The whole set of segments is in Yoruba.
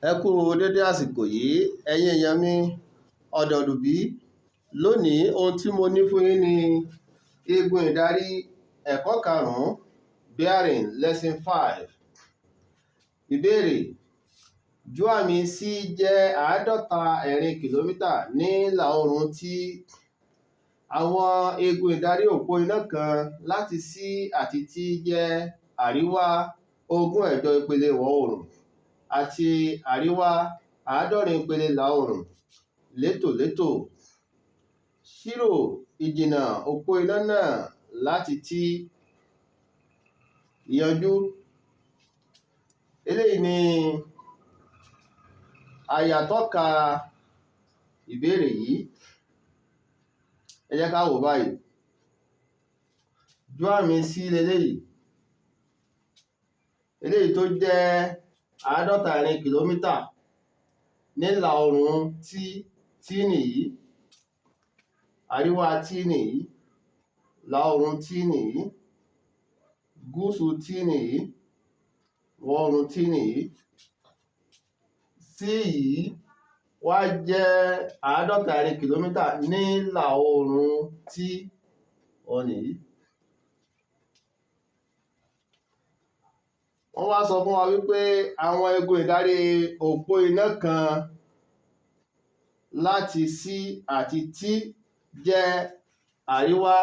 Ẹ kú dédé àsìkò yìí, ẹ̀yin èèyàn mi, ọ̀dọ̀dùbí. Lónìí, ohun tí mo ní fún yín ni igun ìdarí ẹ̀kọ́ karùn-ún, bearing lesson 5. Ìbéèrè: Júàmì C jẹ́ 50 ẹ̀rin kìlómítà ní ìlà oòrùn tí àwọn igun ìdarí òpó iná kan láti C àti T jẹ́ àríwá 28 ìpele ìwọ̀ oòrùn àti àríwá 70 ìpele ìlà oòrùn létòlétò. Ṣírò ìjìnnà òpó iná náà láti T. Ìyanjú. Eléyìí ni àyàtọ́ka ìbéèrè yìí. Ẹ jẹ́ ká wò báyìí. Júàmì C leléyìí. Eléyìí tó jẹ́ 50 ẹ̀rin kìlómítà nílà oòrùn T. T nìyí. Àríwá T nìyí. Ìlà oòrùn T nìyí. Gúúsù T nìyí. Ìwọ̀ oòrùn T nìyí. C yìí wá jẹ́ 50 ẹ̀rin kìlómítà nílà oòrùn T, òun nìyí. Wọ́n wá sọ fún wa wípé àwọn igun ìdarí òpó iná kan láti C àti T jẹ́ àríwá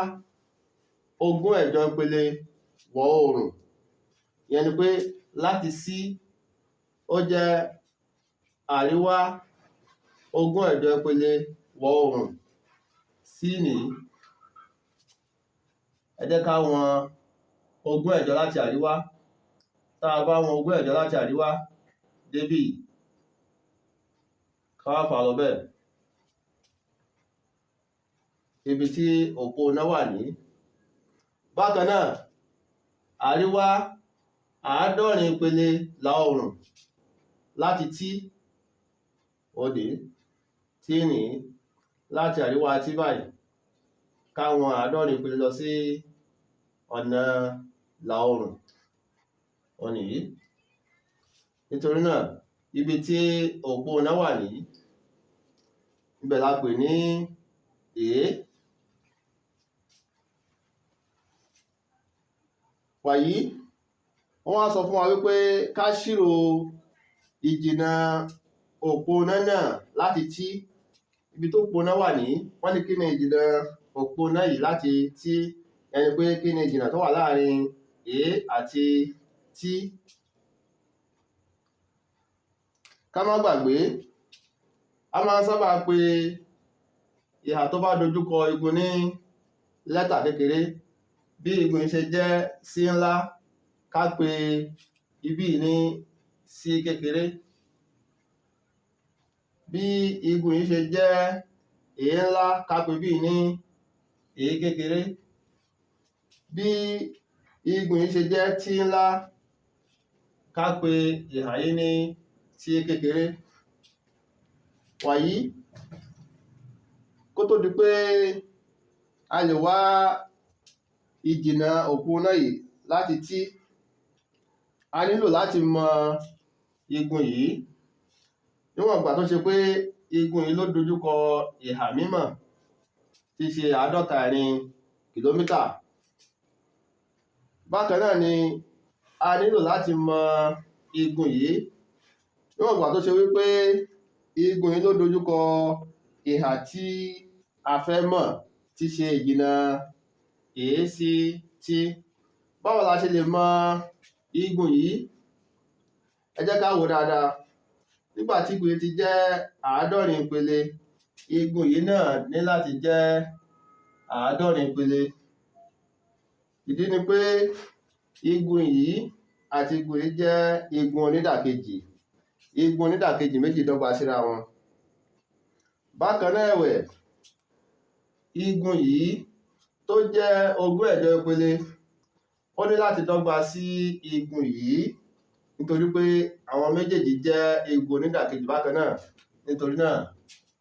28 ìpele ìwọ̀ oòrùn. Ìyẹn ni pé láti C, ó jẹ́ àríwá 28 ìpele ìwọ̀ oòrùn. C nìyí. Ẹ jẹ́ ká wọn 28 láti àríwá. Tá a bá wọn 28 láti àríwá débí yìí, ká wá fà á lọ bẹ́ẹ̀. Ibi tí òpó iná wà ní. Bákan náà, àríwá 70 ìpele ìlà oòrùn láti T, ó dé T nìyí, láti àríwá T báyìí, ká wọn 70 ìpele lọ sí ọ̀nà ìlà oòrùn, òun nìyí. Nítorí náà, ibi tí òpó iná wà nìyí. Ibẹ̀ la pè ní A. Wàyí, wọ́n wá sọ fún wa wípé ká ṣírò ìjìnnà òpó iná náà láti T. Ibi tó òpó iná wà ní, wọ́n ní kí ni ìjìnnà òpó iná yìí láti T, ìyẹn ni pé kí ni ìjìnnà tó wà láàrin A àti T. Ká má gbàgbé, a máa ń sábà pe ìhà tó bá dojúkọ igun ní lẹ́tà kékeré. Bí igun yìí ṣe jẹ́ C ńlá, ká pe ibí yìí ní C kékeré. Bí igun yìí ṣe jẹ́ A ńlá, ká pe ibí yìí ní A kékeré. Bí igun yìí ṣe jẹ́ T ńlá, ká pe ìhà yìí ní T kékeré. Wàyí, kó tó di pé a lè wá ìjìnnà òpó iná yìí láti T, a nílò láti mọ igun yìí. Níwọ̀n ìgbà tó ṣe pé igun yìí ló dojúkọ ìhà mímọ̀ tí í ṣe 50 ẹ̀rin kìlómítà. Bákan náà ni a nílò láti mọ igun yìí. Níwọ̀n ìgbà tó ṣe wípé igun yìí ló dojúkọ ìhà tí a fẹ́ mọ̀ tí ṣe ìjìnnà A sí T. Báwo la ṣe lè mọ igun yìí? Ẹ jẹ́ ká wò dáadáa. Nígbà tí igun yìí ti jẹ́ 70 ìpele, igun yìí náà ní láti jẹ́ 70 ìpele. Ìdí ni pé igun yìí àti igun yìí jẹ́ igun onídàkejì. Igun onídàkejì méjì dọ́gba síra wọn. Bákan náà ẹ̀wẹ̀, igun yìí tó jẹ́ 28 ìpele, ó ní láti dọ́gba sí igun yìí nítorí pé àwọn méjèèjì jẹ́ igun onídàkejì bákan náà. Nítorí náà,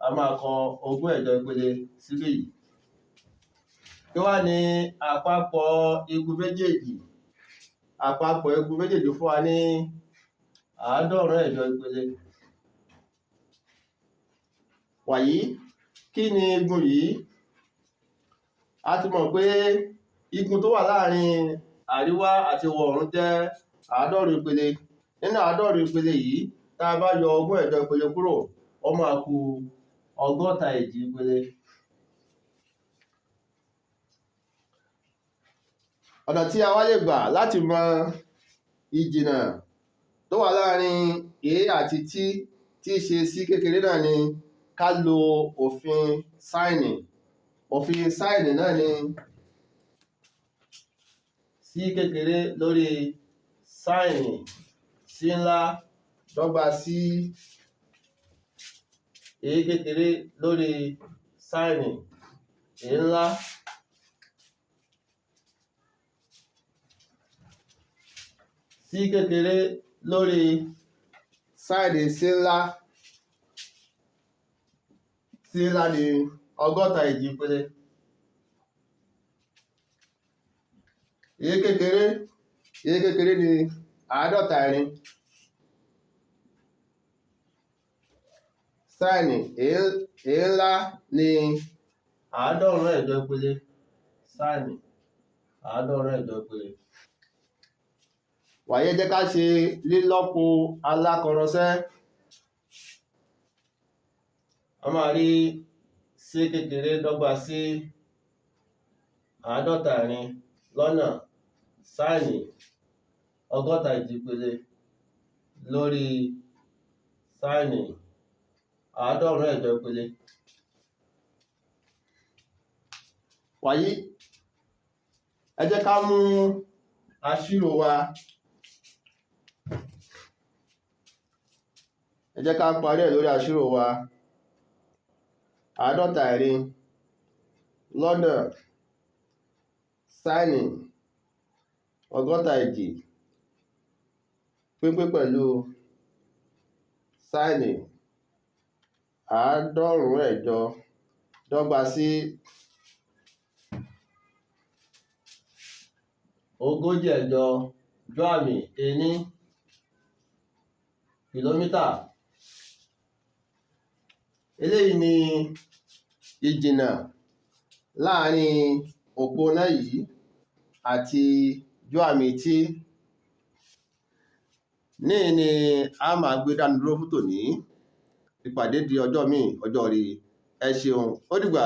a máa kọ 28 ìpele síbí yìí. Kí wá ní àpapọ̀ igun méjèèjì? Àpapọ̀ igun méjèèjì fún wa ní 98 ìpele. Wàyí, kí ni igun yìí? A ti mọ̀ pé igun tó wà láàrin àríwá àti ìwọ̀ oòrùn jẹ́ 90 ìpele. Nínú 90 ìpele yìí, tá a bá yọ 28 ìpele kúrò, ó máa kù 62 ìpele. Ọ̀nà tí a wá lè gbà láti mọ ìjìnà tó wà láàrin A àti T, tí í ṣe C kékeré náà ni ká lo òfin sáìnì. Òfin sáìnì náà ni C kékeré lórí sáìnì C ńlá dọ́gba sí A kékeré lórí sáìnì A ńlá. C kékeré lórí sáìnì C ńlá. C ńlá ni 62 ìpele. A kékeré, A kékeré ni 54. Sáìnì A ńlá ni 98 ìpele. Sáìnì 98 ìpele. Wàyí, ẹ jẹ́ ká ṣe lílọ́po alákọrọsẹ́. A máa rí C kékeré dọ́gba sí 54 lọ́nà sáìnì 62 ìpele lórí sáìnì 98 ìpele. Wàyí, ẹ jẹ́ ká mú aṣírò wa. Ẹ jẹ́ ká parí ẹ̀ lórí aṣírò wa. 54 lọ́nà sáìnì 62 pínpín pẹ̀lú sáìnì 98 dọ́gba sí 48 jọ́ àmì 1 kìlómítà. Eléyìí ni ìjìnà láàrin òpó iná yìí àti jọ́ àmì T. Níhìn ni a máa gbé dánu dúró fún tòní. Ìpàdé di ọjọ́ míì, ọjọ́ ire. Ẹ ṣeun, ó dìgbà.